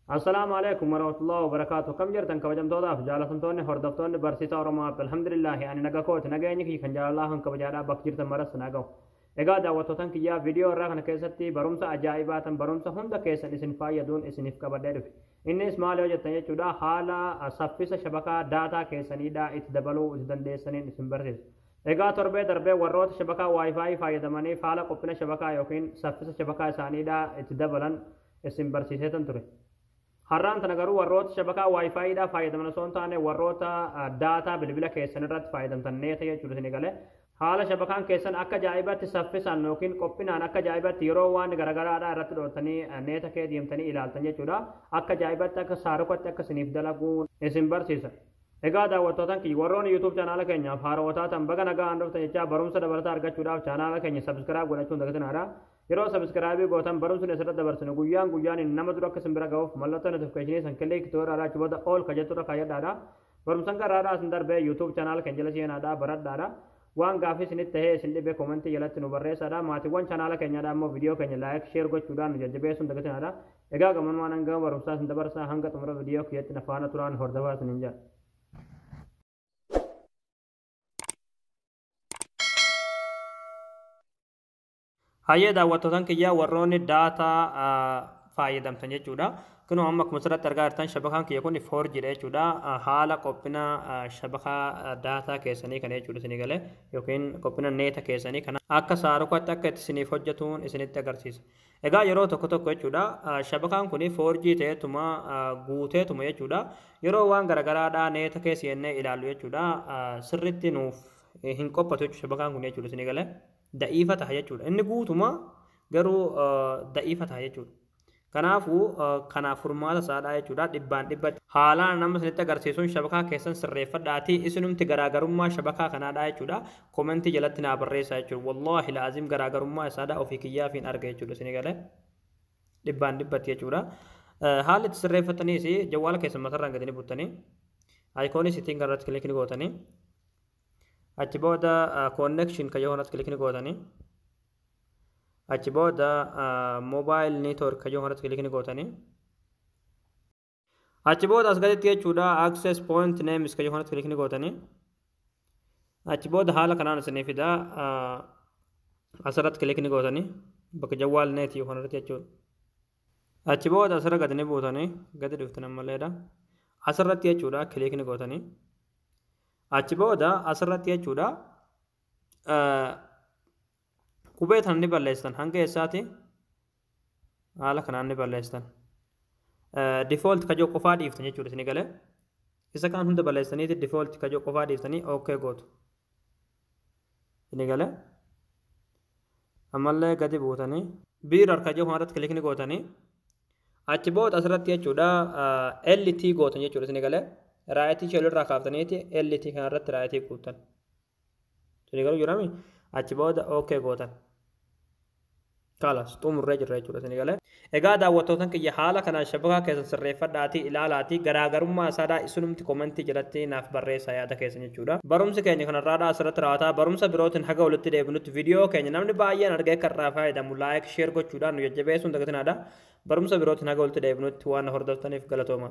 Assalaamu alaikum warahmatullahi wabarakaatu. Kam jirtan kabajamtootaaf jaalatamtoonni hordoftoonni barsiisaa Oromoo App? Alhamdulillaahi, ani naga kooti. Nageenyi kiyya kan jaalalaa kan kabajaadhaa bakka jirtan maras naa gahu. Egaa daawwattootan kiyyaa, viidiyoo irraa kana keessatti barumsa ajaa'ibaa tan barumsa hunda keessan isin fayyaduun isiniif qabadhee dhufe. Innis maal yoo jettan jechuudha, haala saffisa shabakaa daataa keessaniidhaa itti dabaluu itti dandeessaniin isin barsiisa. Egaa torbee darbee warroota shabakaa WiFi fayyadamaniif haala qophina shabakaa yookiin saffisa shabakaa isaaniidhaa itti dabalan isin barsiiseetan ture. Har'aan tana garuu warroota shabakaa WiFiidhaa fayyadaman osoo hin taane, warroota daataa bilbila keessan irratti fayyadamtan, neeta jechuudha isin galee. Haala shabakaan keessan akka ajaa'ibatti saffisaan yookiin qophinaan akka ajaa'ibatti yeroo waan garagaraadhaa irratti dhootanii neeta kee deemtanii ilaaltan jechuudha. Akka ajaa'ibatti, akka saarukatti akka isiniif dalaguu isin barsiisa. Egaa daawwattootan kiyya, warroonni YouTube chaanaala keenyaaf haarawaa taatan, baga nagaan dhuftan jechaa, barumsa dabalataa argachuudhaaf chaanaala keenya subscribe godhachuun dagatinaadha. Yeroo subscribe gootan barumsi asirratti dabarsinu guyyaan guyyaan nama dura akka isin bira ga'uuf mallattoo notification san click to'adhaadha. Achi booda all ka jetturra kaayyadhaadha. Barumsan garaadhaa isin darbee YouTube chaanaala keenya jala seenaadha, baradhaadha. Waan gaafii isinitti tahee isin dhibe koomentii jalatti nu barreessaadha. Maatiiwwan chaanaala keenyaadha immoo viidiyoo keenya like, share gochuudhaan nu jajjabeessuun dagatinaadha. Egaa gamanuma hanga barumsaa isin dabarsaa, hanga xumura viidiyoo kiyyatti na faana turaan hordofaa isiniin jedha. Hayyee daawwattootan kiyyaa, warroonni daataa fayyadamtan jechuudha. Kunoo amma akkuma asirratti argaa jirtan shabakaan kiyya kun 4G dha jechuudha. Haala qophina shabakaa daataa keessanii kana jechuudha isinii galee, yookiin qophina neeta keessanii kana akka saarukatti akka itti isiniif hojjetuun isinitti agarsiisa. Egaa yeroo tokko tokko jechuudha, shabakaan kun 4G ta'eetuma guuteetuma jechuudha. Yeroo waan garagaraadhaa neeta keessa jennee ilaallu jechuudha, sirritti nuuf hin qophatu jechuudha shabakaan kun jechuudha isinii galee. Da'iifa ta'a jechuudha. Inni guutuma garuu da'iifa ta'a jechuudha. Kanaafuu kanaaf furmaata isaadha jechuudha. Dhibbaan dhibbatti haalaan nama isinitti agarsiisuun shabakaa keessan sirreeffadhaatii isinumti garaagarummaa shabakaa kanaadha jechuudha. Komentii jalatti naa barreessaa jechuudha. Wallaahi laazim garaagarummaa isaadha ofii kiyyaafiin arga jechuudha isinii galee. Dhibbaan dhibbatti jechuudha. Haalli itti sirreeffataniis jawwaala keessan matarraan gadi ni buttanii, icon setting irratti click ni gootanii, achi booda connection kan yoo kanatti click ni gootanii, achi booda mobile network kan yoo kanatti click ni gootanii, achi booda as gaditti jechuudha access point names kan yoo kanatti click ni gootanii, achi booda haala kanaan isinii fida. Asirratti click ni gootanii bakka jawwaal net yoo kanarratti jechuudha. Achi booda asirra gadi ni buutanii, gadi dhuftan ammalleedha. Asirratti jechuudha click ni gootanii, achi booda asirratti jechuudha qubee tana ni balleessitan. Hanga eessaati? Haala kanaan ni balleessitan. Default kajoo qofaa dhiiftan jechuudha isinii galee. Isa kaan hunda balleessaniiti default kajoo qofaa dhiiftanii okay gootu. Isinii galee. Ammallee gadi buutanii bearer kajoo kanarratti click ni gootanii, achi booda asirratti jechuudha LT gootan jechuudha isinii galee. Right ishee olirraa kaaftaniiti LT kanarratti right guutan. Isinii galuu jirami? Achi booda okay gootan. Kalas, xumurree jirra jechuudha isinii galee. Egaa daawwattootan kiyya, haala kanaan shabakaa keessan sirreeffadhaatii ilaalaatii garaagarummaa isaadhaa isinumti komentii jalatti naaf barreessaa yaada keessan jechuudha. Barumsi keenya kanarraadhaa asirratti raawwataa. Barumsa birootiin haga walitti deebinutti, viidiyoo keenya namni baay'een argee akka irraa fayyadamu like, share gochuudhaan nu jajjabeessuun dagatinaadha. Barumsa birootiin haga walitti deebinutti waan hordoftaniif galatooma.